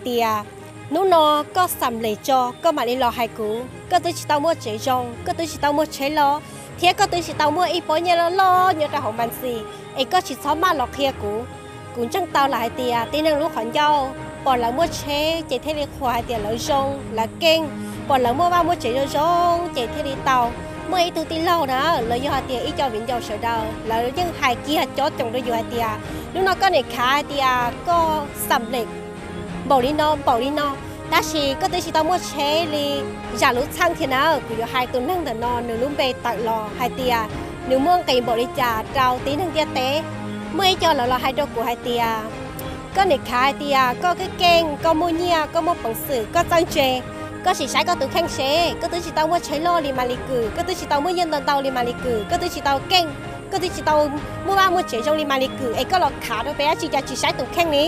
tias, hnub no koj xam lem tso koj mam li los hais kuv. Koj twb tsis tau muaj tsev zoo, koj twb tsis tau muaj tsheb loj, thiab koj twb tsis tau muaj ib pob nyiaj loj loj nyob rau hauv mas ntxis, es koj tsis txhob maj los qhia kuv. Kuv ntseeg tau lawm hais tias tib neeg lub qhov ncauj, pom lawv muaj tsheb ces thiaj li qhuas hais tias lawv zoo lawv keej, pom lawv muaj vaj muaj tsev zoo zoo ces thiaj li tau. Muaj ib tug tij laug na, los yog hais tias ib co viv ncaus sawv daws, lawv yeej hais kiag cov coom rau yus hais tias, hnub no koj niam khav hais tias koj xam lem npaum li no npaum li no, tab sis koj twb tsis tau muaj tsheb li zam lub txheej thiab na. Kuv yuav hais tus neeg ntawm no nws lub npe tawm los hais tias nws muaj nqis npaum li cas rau tib neeg ntiaj teb. Muaj ib co lawv los hais rau kuv hais tias, koj niam khav hais tias koj keej keej, koj muaj nyiaj, koj muaj peev xwm, koj txawj ntse, koj sim saib koj tus kheej seb, koj twb tsis tau muaj tsheb loj li Maly Kws, koj twb tsis tau muaj nyiaj ntau ntau li Maly Kws, koj twb tsis tau keej, koj twb tsis tau muaj vaj muaj tsev zoo li Maly Kws, es koj los khav rau peb dab tsi cas tsis saib tus kheej li.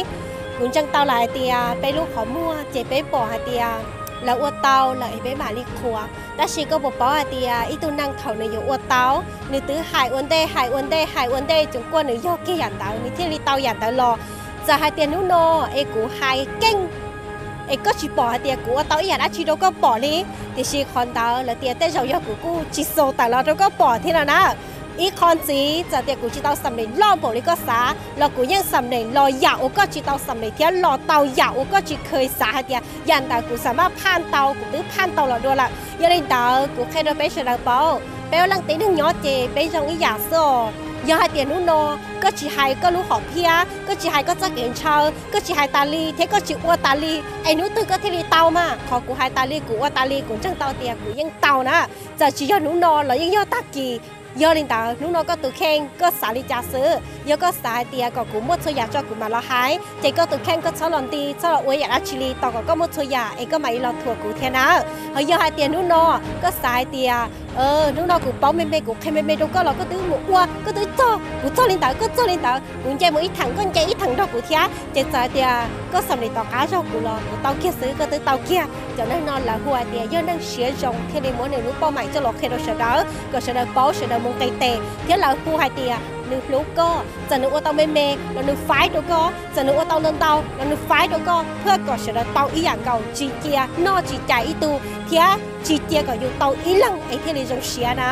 Kuv ntseeg tau lawm hais tias peb lub qhov muag ces peb pom hais tias lawv ua tau lawm es peb mam li qhuas. Tab sis koj puas paub hais tias ib tug neeg thaum nws yuav ua tau, nws twb hais ua ntej hais ua ntej hais ua ntej tsuas kuaj nws yog kiag yam ntawd nws thiaj li tau yam ntawd los. Txawm hais tias hnub no es kuv hais keej es koj tsis pom hais tias kuv ua tau ib yam dab tsi rau koj pom li, tiam sis qhov ntawd lawv tias tej zaum yog kuv kuj tsis xaus tawm los rau koj pom thiab no na. Ib qho ntxiv, txawm tias kuv tsis tau xam lem loj npaum li koj xav los kuv yeej xam lem los yam uas koj tsis tau xam lem thiab los tau yam uas koj tsis kheev xav hais tias yam ntawd kuv xav maj phaj tau, kuv twb phaj tau los dua lawm. Yog li ntawd kuv qhia rau peb sawv daws paub, peb ua leej tib neeg nyob ces peb zoo ib yam xwb os. Yog hais tias hnub no koj tsis hais koj lub hom phiaj, koj tsis hais koj txoj kev ntshaw, koj tsis hais tas li thiab koj tsis ua tas li, es hnub twg koj thiaj li tau mas? Qhov kuv hais tas li kuv ua tas li kuv ntseeg tau tias kuv yeej tau na. Txawm tsis yog hnub no los yeej yog tag kis. Yog li ntawd hnub no koj tus kheej koj xav li cas xwb? Yog koj xav hais tias kom kuv muaj txhua yam tso kuv mam los hais, ces koj tus kheej koj txhob los nti txhob los ua yam dab tsi li tos kom koj muaj txhua yam es koj mam li los thuam kuv thiab na. Ho yog hais tias hnub no koj xav hais tias hnub no kuv paub me me kuv qhia me me rau koj los koj twb mus ua koj twb txog, kuv txog li ntawd koj txog li ntawd, kuv nce mus ib theem koj nce ib theem nrog kuv thiab, ces txawm hais tias koj xam lem tom qab zog kuv los kuv tau kiag xwb koj twb tau kiag. Cov neeg no lawv hu hais tias yog neeg siab zoo thiaj li muab nws lub pauj maim coj los qhia rau sawv daws kom sawv daws paub sawv daws mus nqis tes, thiab lawv hu hais tias nws hlub koj, txawm nws ua tau me me los nws faib rau koj, txawm nws ua tau ntau ntau los nws faib rau koj, thiaj kom sawv daws tau ib yam nkaus, tsis cia noj tsis cais ib tug thiab tsis cia kom yus tau ib leeg es thiaj li zoo siab na.